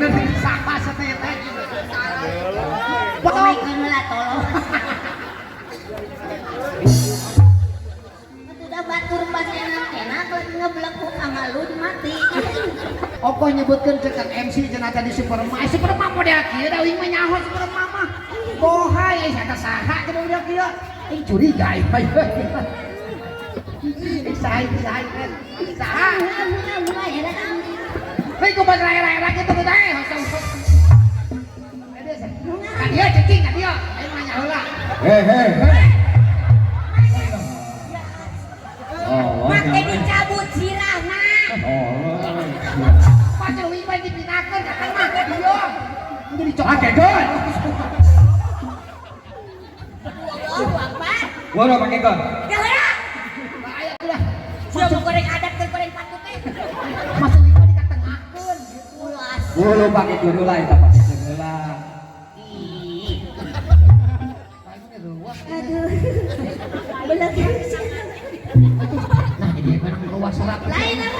Bener saha sateh teh. Komekeun heula tolong. Atuh da batur pas enak-enak lagi ngeblekuk angalun mati. Okoh nyebutkeun cek Kang MC cenah tadi Superma. Eh, Superma model kieu da uing mah nyaho Superma mah. Bohai ai eta saha cenah model kieu. Aing curiga ieu. Ih, saha ieu, saha ieu? Saha? Hei, ku era-era kitu teh. Ka dieu cicing ka dieu. Aing mah nyaho heula. Hei hei hei. Oh, Make dicabut sirahna. Oh. Pacar uing mah dipindahkeun ka tengah ka dieu. Jadi dicokot. Pakai gon. Allahu Akbar. Waduh pakai gon. Ya heula. Nah, aya ulah. Sia mau goreng adat keur goreng patut teh. Masuk uing mah dikatengahkeun gitu. Ulas. Bulu pakai dulu lah, eta pakai dulu lah. Ih. Aing ruwet. Aduh. Beleg. Nah, jadi emang ruwet surat. Lain apa